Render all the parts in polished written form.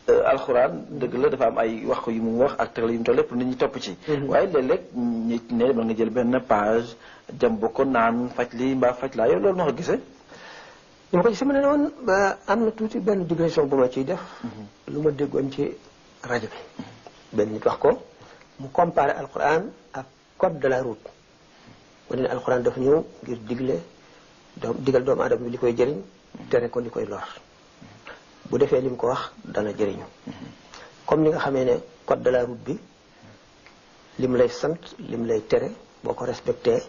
alxuraan dëgg la dafa am ay wax yu mu wax ak tegal yu mu toll lépp nit ñi topp ci. waaye léeg-léeg nit ne mën nga jël benn page dem ba ko naan faj lii mbaa faj laa yow loolu noo ko gisee. li ma ko gisee ma ne woon am na tuuti benn digression bu ma ciy def. lu ma déggoon ci rajo bi. benn nit wax ko mu comparé alxuraan ak code de la route. mu ne alxuraan dafa ñëw ngir digal doomu aadama bi li koy jëriñ. tere ko li koy lor. bu defee lim ko wax dana jëriñu comme ni nga xamee ne code de la route bi lim lay sant lim lay tere boo ko respecté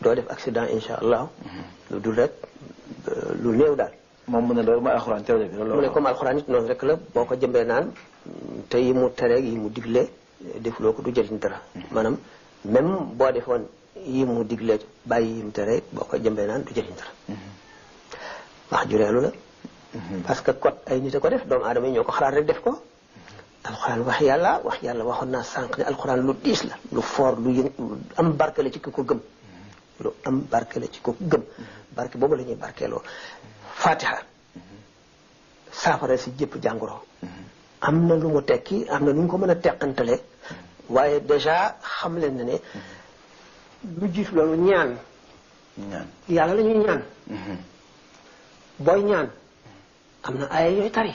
doo def accident insha allah lu dul rek lu néew daal moom mu ne loolu mooy alxuraan tere bi mu ne comme alxuraan it noonu rek la boo ko jëmbee naan te yi mu tere yi mu digle defuloo ko du jëriñ dara maanaam même boo defoon yi mu digle bàyyi yi mu tere boo ko jëmbee naan du jëriñ dara wax jureelu la parce que code ay nit a ko def doomu aadama yi ñoo ko xalaat rek def ko alxuraan wax yàlla waxoon naa sànq ne alxuraan lu diis la lu fort lu am barke la ci ki ko gëm lu am barke la ci ko gëm barke boobu la ñuy barkeeloo fatiha saafara si jëpp jàngoro am na lu mu tekki am na nu ñu ko mën a teqantale waaye déjà xam leen na ne lu jiitu loolu ñaan yàlla la ñuy ñaan booy ñaan am na ay yooyu tari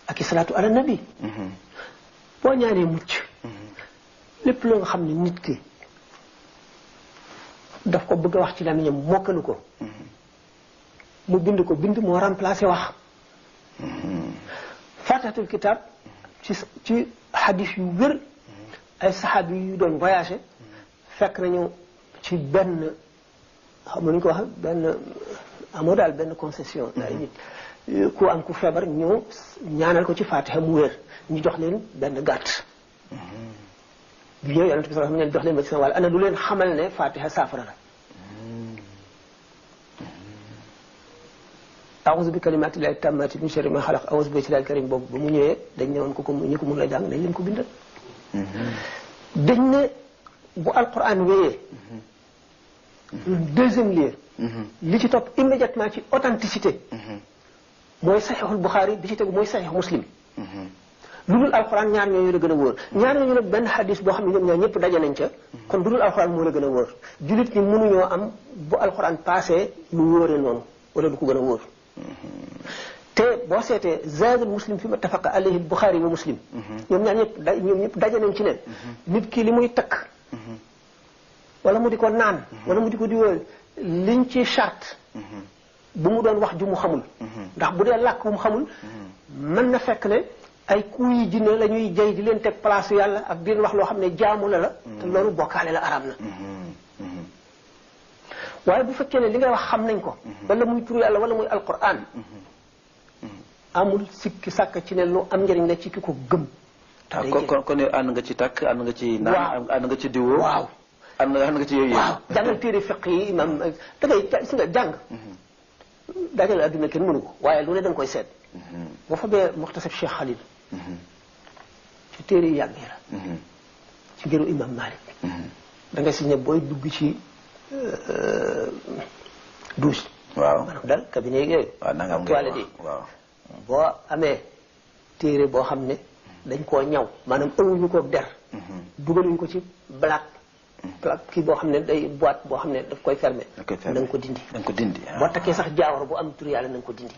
ak i salaatu ala nabi boo ñaanee mucc lépp loo nga xam ne nit ki daf ko bëgg a wax ci làmmiñam mokkalu ko mu bind ko bind moo remplacé wax fatihatul kitab ci hadis yu wér ay saxaabi yu doon voyagé fekk nañu ci benn xam nañu ko wax benn amoo daal benn concession ay nit ku am ku feebar ñëw ñaanal ko ci fatiha mu wér ñu jox leen benn gàtt bi ñëw yonent bi sallallahu alayhi wasallam jox leen ma ci sama wàll ana du leen xamal ne fatiha saafara la a'udhu bi kalimati llahi tammati min sharri ma khalaq a'udhu bi wajhillahil karim boobu ba mu ñëwee dañ ne woon ko ñi ko mun la jàng nañ leen ko bindal dañ ne bu alquran wéyee deuxième lieu li ci topp immédiatement ci authenticité mooy saxiixul Buxaari bi ci tegu mooy saxiix Muslim lu dul alxuraan ñaar ñooñu la gën a wóor ñaar ñooñu nag benn xadis boo xam ne ñoom ñaar ñëpp daje nañ ca kon lu dul alxuraan moo la gën a wóor jullit ñi mënuñoo am bu alxuraan passé lu wóoree noonu wala lu ko gën a wóor te boo seetee zaadul muslim fi ma tafaqa alayhi Buxaari wa Muslim ñoom ñëpp daje nañ ci ne nit ki li muy takk wala mu di ko naan wala mu di ko diwoo liñ ci charte bu mu doon wax ju mu xamul ndax bu dee làkk bu mu xamul mën na fekk ne ay kuy yi jinne la ñuy jëy di leen teg place yàlla ak di leen wax loo xam ne jaamu la te loolu bokkaale la araam na waaye bu fekkee ne li ngay wax xam nañ ko wala muy turu yàlla wala muy alquran amul sikki sàkk ci ne lu am njëriñ la ci ki ko gëm kon yow ànd nga ci takk ànd nga ci naan ànd nga ci diwoo waaw ànd nga ci yooyu waaw jàngal téere fiq yi imam da ngay si nga jàng dajale adduna kenn mënu ko waaye lu ne da nga koy seet boo fa bee muxtasar Cheikh Khalil ci téere yi yàgg yi la ci ngiru imam Malik da nga si ne booy dugg ci douche waaw maanaam daal cabinet yooyu ak toilette yi waaw boo amee téere boo xam ne dañ koo ñaw maanaam ëwuñu ko der dugaluñu ko ci black kii boo xam ne day boîte boo xam ne daf koy fermer na nga ko dindi boo takkee sax jaawar bu am tur yàlla na nga ko dindi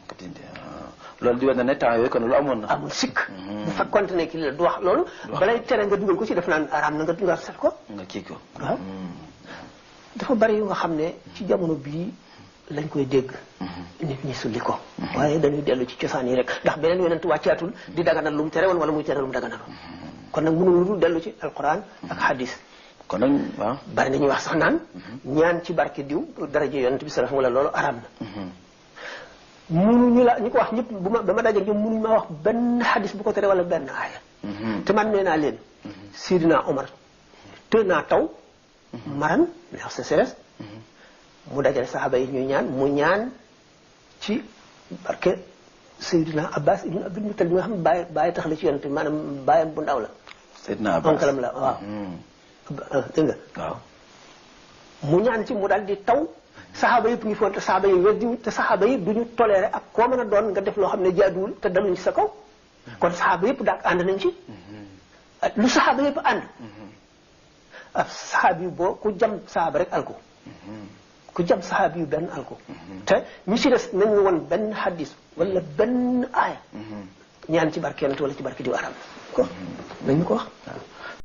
loolu di wane ne temps yooyu kon lu amoon na amul sikk bu fekkoonte ne kii la du wax loolu balay tere nga dugal ko ci def naan araam na nga set ko nga kii ko waaw dafa bari yu nga xam ne ci jamono bii lañ koy dégg nit ñi sulli ko waaye dañuy dellu ci cosaan yi rek ndax beneen yonent wàccaatul di daganal lu mu tere woon wala muy tere lu mu daganaloon kon nag mënu lu dul dellu ci alquran ak hadis kon nag waaw bari na ñuy wax sax naan ñaan ci barke diw daraje yonent bi sallallahu alayhi wa sallam wala loolu araam na mënuñu la ñu ko wax ñëpp ba ma daje ñoom mënuñu ma wax benn hadis bu ko tere wala benn aaya te man nee naa leen Sidina Omar te naa taw maran neex sa seres mu dajale saxaaba yi ñuy ñaan mu ñaan ci barke Seydina Abbas ibn Abdul Muttalib bi nga xam ne bàyyi tax la ci yonent maanaam bàyyam bu ndaw la Seydina Abbas onkalam la waaw dégg nga waaw mu ñaan ci mu daal di taw saxaaba yëpp ngi foon te saxaaba yi weddi te saxaaba yi duñu toléré ak koo mën a doon nga def loo xam ne jaaduwul te daluñ ci sa kaw kon saxaaba yëpp daal ànd nañ ci lu saxaaba yëpp ànd ab saxaab yu boo ku jam saxaaba rek alko ku jam saxaab yu benn alko te ñu si des nañu woon benn xadis wala benn aaya ñaan ci barke yonent wala ci barke diw arab ko nañu ko wax